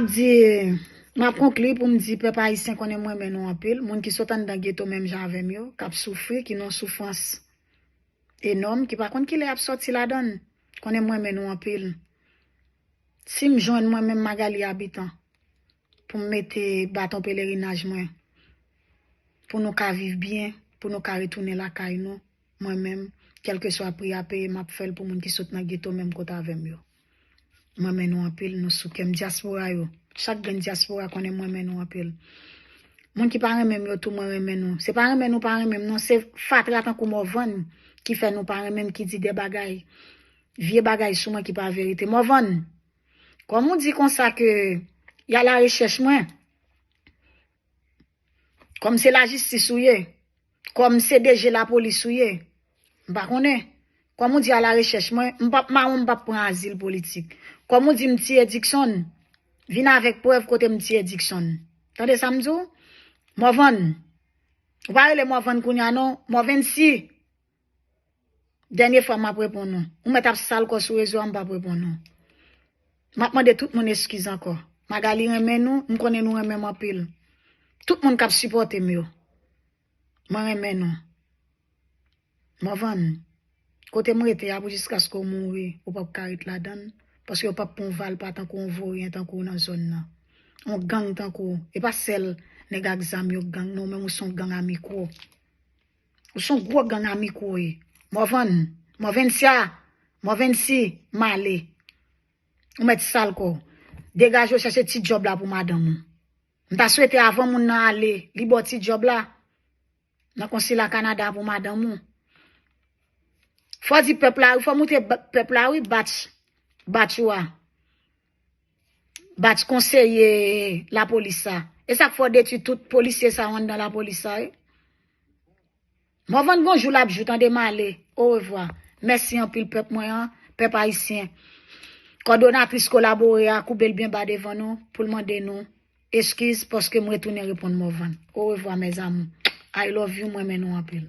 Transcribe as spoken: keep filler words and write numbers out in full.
Di, m ap konkli pou m di pèp ayisyen konnen m renmen nou anpil. Moun ki sot anndan geto menm jan avè m yo, k ap soufri, ki nan soufrans enòm, ki pa konn kilè y ap sòti ladan l, konnen m renmen nou anpil. Si m jwenn mwen menm Magalie Habitant, pou m mete baton pelerinaj mwen, pou nou ka viv byen, pou nou ka retounen lakay nou, mwen menm, kèlkeswa pri a peye, m ap fè l pou moun ki sot nan geto menm kote avè m yo. M renmen nou anpil, nou sou kè m. Dyaspora yo, chak grenn dyaspora konnen m renmen nou anpil. Moun ki pa renmen m yo tou, mwen renmen nou. Se pa renmen nou pa renmen m, non, se fatra tankou Morvan ki fè nou pa renmen m, ki di de bagay, vye bagay sou mwen ki pa verite. Morvan, kòm ou di konsa ke y a larechèch mwen, kòm se lajistis ou ye, kòm se D G lapolis ou ye, m pa konnen. Kòm ou di a larechèch mwen, m p ap mawon, m p ap pran azil politik. Kòm ou di m tiye Dickson, vin avèk prèv kote m tiye Dickson. Tande sa m di w? Morvan, ou pa rele Morvan kounye a non, Morvan si. Dènye fwa m ap reponn ou. Ou mèt ap sal kò sou rezo a, m p ap reponn ou. M ap mande tout moun eskiz ankò. Magalie renmen nou, m konnen nou renmen m anpil. Tout moun k ap sipòte m yo. Mwen renmen nou. Morvan, kote m rete a pou jiskaske w mouri, ou p ap ka ret ladan l, paske yo p ap pran w valpa tankou yon voryen tankou w nan zòn nan. Yon gang tankou w. E pa sèl nèg ak zam yo k gang, non, menm ou se yon gang a mikwo. Ou se yon gwo gang a mikwo w ye. Morvan, Morvan sya, Morvan si, m ale. Ou mèt sal kò w. Degaje w chèche ti djòb la pou madanm ou. M ta swete avan moun nan ale, li ba w ti djòb la. Nan konsila Kanada pou madanm ou. Fò di pèp la, fò moute ba- pèp la wi, batch, batch ou a. Batch konseye lapolis sa. E sa k fè w detwi tout polisye sa yo anndan lapolis sa wi. Morvan gon jou l ap jou, tande m ale. Orevwa. Mèsi anpil pèp mwen an, pèp ayisyen. Kòdonatris kolabore a, koube l byen ba devan nou pou l mande nou eskiz paske m retounen reponn Morvan. Orevwa mes amours. I love you, mwen renmen nou anpil.